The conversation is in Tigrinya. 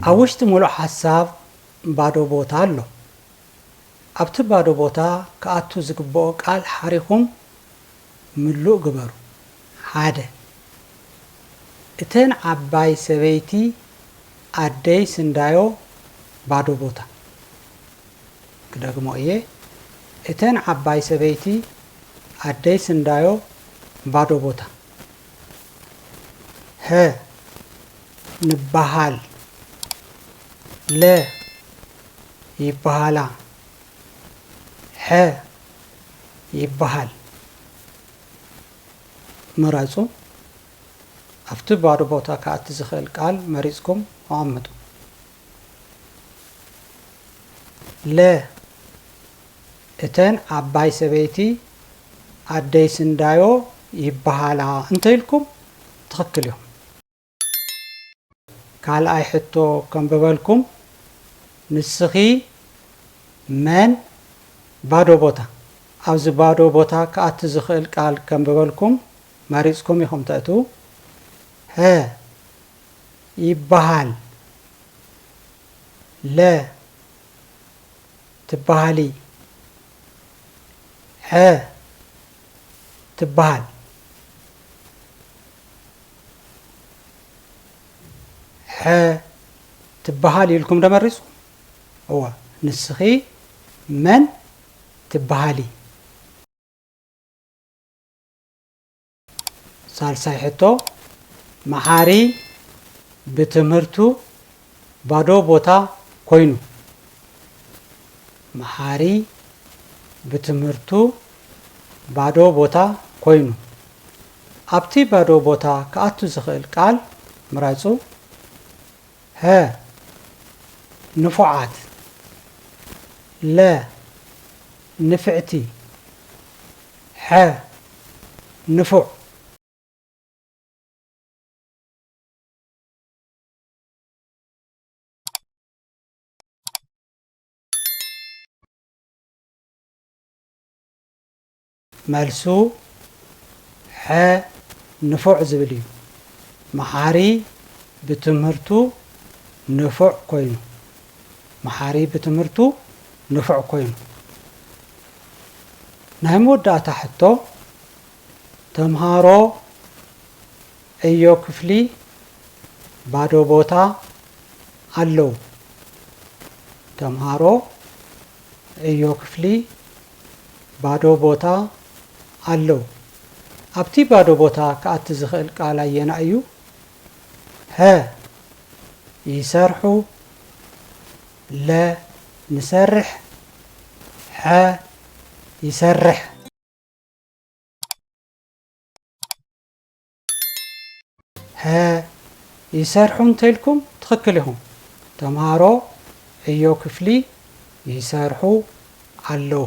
ኣብ ውሽጢ ምሉእ ሓሳብ ባዶ ቦታ ኣሎ። ኣብቲ ባዶ ቦታ ክኣቱ ዝግብኦ ቃል ሓሪኹም ምሉእ ግበሩ። ሓደ፣ እተን ዓባይ ሰበይቲ ኣደይ ስንዳዮ ባዶ ቦታ። ክደግሞ እየ። እተን ዓባይ ሰበይቲ ኣደይ ስንዳዮ ባዶ ቦታ። ሀ፣ ንበሃል። ለ፣ ይበሃላ። ሐ፣ ይበሃል። ምረጹ። ኣብቲ ባዶ ቦታ ክኣቲ ዝኽእል ቃል መሪጽኩም ኣቐምጡ። ለ፣ እተን ዓባይ ሰበይቲ ኣደይ ስንዳዮ ይበሃላ እንተ ኢልኩም ትኽክል ኢኹም። ካልኣይ ሕቶ ከንብበልኩም። ንስኺ መን ባዶ ቦታ። ኣብዚ ባዶ ቦታ ክኣቲ ዝኽእል ቃል ከንብበልኩም መሪጽኩም ኢኹም ተእትዉ። ሀ፣ ይበሃል። ለ፣ ትበሃሊ። ሐ፣ ትበሃል። ሐ፣ ትበሃል ኢልኩም ዶ መሪጽኩም? እወ፣ ንስኺ መን ትበሃሊ? ሳልሳይ ሕቶ፣ መሓሪ ብትምህርቱ ባዶ ቦታ ኮይኑ። መሓሪ ብትምህርቱ ባዶ ቦታ ኮይኑ። ኣብቲ ባዶ ቦታ ክኣቱ ዝኽእል ቃል ምረጹ። ሀ፣ ንፉዓት። ለ፣ ንፍዕቲ። ሐ፣ ንፉዕ። መልሱ ሐ፣ ንፉዕ ዝብል እዩ። መሓሪ ብትምህርቱ ንፉዕ ኮይኑ። መሓሪ ብትምህርቱ ንፉዕ ኮይኑ። ናይ መወዳእታ ሕቶ፣ ተምሃሮ ዕዮ ክፍሊ ባዶ ቦታ ኣለዉ። ተምሃሮ ዕዮ ክፍሊ ባዶ ቦታ ኣለዉ። ኣብቲ ባዶ ቦታ ክኣቲ ዝኽእል ቃል ኣየናይ እዩ? ሀ፣ ይሰርሑ። ለ፣ ንሰርሕ። ሐ፣ ይሰርሕ። ሀ፣ ይሰርሑ እንተኢልኩም ትኽክል ኢኹም። ተምሃሮ ዕዮ ክፍሊ ይሰርሑ ኣለዉ።